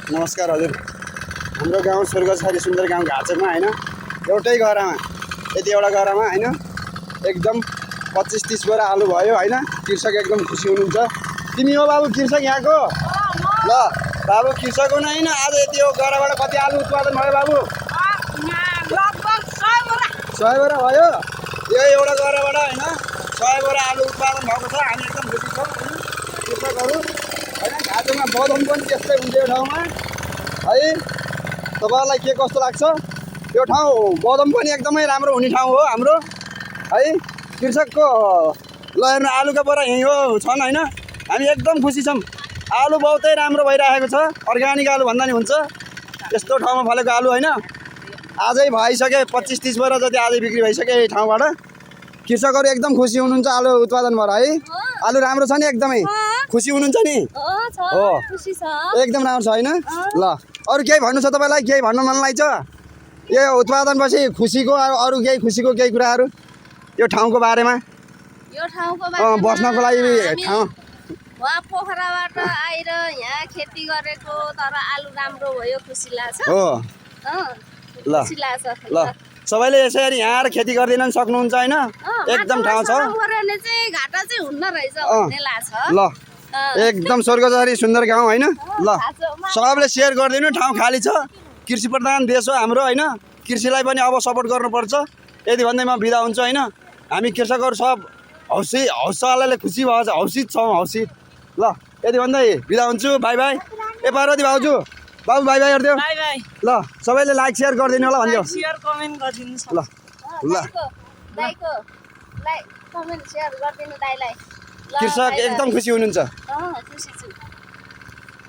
नमस्कार हजुर। हाम्रो गाउँ स्वर्गछरी सुन्दर गाउँ घाँचकमा होइन, एउटै गरामा यति एउटा गरामा होइन एकदम 25-30 बोरा आलु भयो होइन। कृषक एकदम खुसी हुनुहुन्छ। तिमी हो बाबु कृषक यहाँको? ल बाबु कृषक हो होइन। आज यति यो गराबाट कति आलु उत्पादन भयो बाबु? लगभग 100 100 बोरा। बोरा भयो। यो एउटा गराबाट होइन 100 बोरा आलु उत्पादन भएको छ। हामी एकदम खुसी छौँ कृषकहरू होइन। घाँचकमा बदम पनि त्यस्तै हुन्छ यो ठाउँमा है। तपाईँहरूलाई के कस्तो लाग्छ? यो ठाउँ बदम पनि एकदमै राम्रो हुने ठाउँ हो हाम्रो है। कृषकको ल हेर्नु आलुका बोरा यहीँ हो छन् होइन। हामी एकदम खुसी छौँ। आलु बहुतै राम्रो भइरहेको छ। अर्ग्यानिक आलु भन्दा नि हुन्छ यस्तो ठाउँमा फलेको आलु होइन। आजै भइसक्यो 25-30 बोरा जति आजै बिक्री भइसक्यो यही ठाउँबाट। कृषकहरू एकदम खुसी हुनुहुन्छ आलु उत्पादन भएर है। आलु राम्रो छ नि एकदमै खुसी हुनुहुन्छ नि? हो एकदम राम्रो छ होइन। ल अरू केही भन्नु छ तपाईँलाई? केही भन्नु मन लाग्छ यो उत्पादनपछि खुसीको? अरू केही खुसीको केही कुराहरू यो ठाउँको बारेमा? यो ठाउँको बारेमा बस्नको लागि ठाउँ वहाँ पोखराबाट आएर यहाँ खेती गरेको, तर आलु राम्रो भयो, खुसी लाग्छ। हो ल खुसी लाग्छ। ल सबैले यसरी यहाँ आएर खेती गरिदिन सक्नुहुन्छ होइन। एकदम ठाउँ छ। चाहिँ घाटा चाहिँ हुन्न रहेछ भन्ने लाग्छ। ल एकदम स्वर्गछरी सुन्दर गाउँ होइन। ल सबले सेयर गरिदिनु। ठाउँ खाली छ। कृषि प्रधान देश हो हाम्रो होइन। कृषिलाई पनि अब सपोर्ट गर्नुपर्छ। यदि भन्दै म बिदा हुन्छु होइन। हामी कृषकहरू सब हौसलाले खुसी भएको छ, हौसित छौँ हौसित। ल यदि भन्दै बिदा हुन्छु। By by. ए पार्वती भाउजू बाबु बाई बाई गरिदियो। By by. ल सबैले लाइक सेयर गरिदिनु होला भनिदियो। सेयर कमेन्ट गरिदिनु ल ल दाइको लाइक कमेन्ट सेयर गरिदिनु दाइलाई। कृषक एकदम खुसी हुनुहुन्छ। खुसी छु।